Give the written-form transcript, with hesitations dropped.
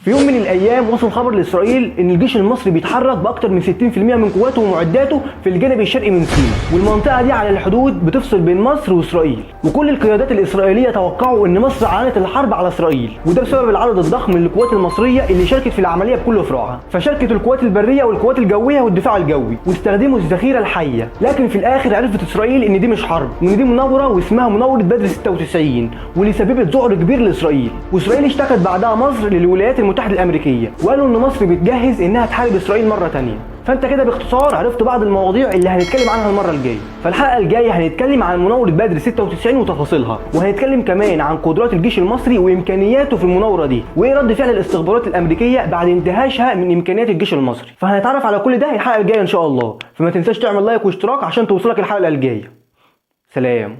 في يوم من الايام وصل خبر لاسرائيل ان الجيش المصري بيتحرك باكثر من 60% من قواته ومعداته في الجانب الشرقي من سيناء، والمنطقة دي على الحدود بتفصل بين مصر واسرائيل. وكل القيادات الاسرائيلية توقعوا ان مصر اعلنت الحرب على اسرائيل، وده بسبب العدد الضخم للقوات المصرية اللي شاركت في العملية بكل فروعها. فشاركت القوات البرية والقوات الجوية والدفاع الجوي، واستخدموا الذخيره الحية. لكن في الاخر عرفت اسرائيل ان دي مش حرب، وان دي مناوره واسمها مناوره بدر 96، واللي سببت ذعر كبير لاسرائيل. واسرائيل اشتكت بعدها مصر للولايات المتحدة الامريكية، وقالوا ان مصر بتجهز انها تحارب اسرائيل مرة ثانية. فانت كده باختصار عرفت بعض المواضيع اللي هنتكلم عنها المرة الجاية. فالحلقة الجاية هنتكلم عن مناوره بدر 96 وتفاصيلها، وهنتكلم كمان عن قدرات الجيش المصري وامكانياته في المناوره دي، وايه رد فعل الاستخبارات الامريكية بعد اندهاشها من امكانيات الجيش المصري. فهنتعرف على كل ده الحلقة الجاية ان شاء الله. فما تنساش تعمل like واشتراك عشان توصلك الحلقة الجاية. سلام.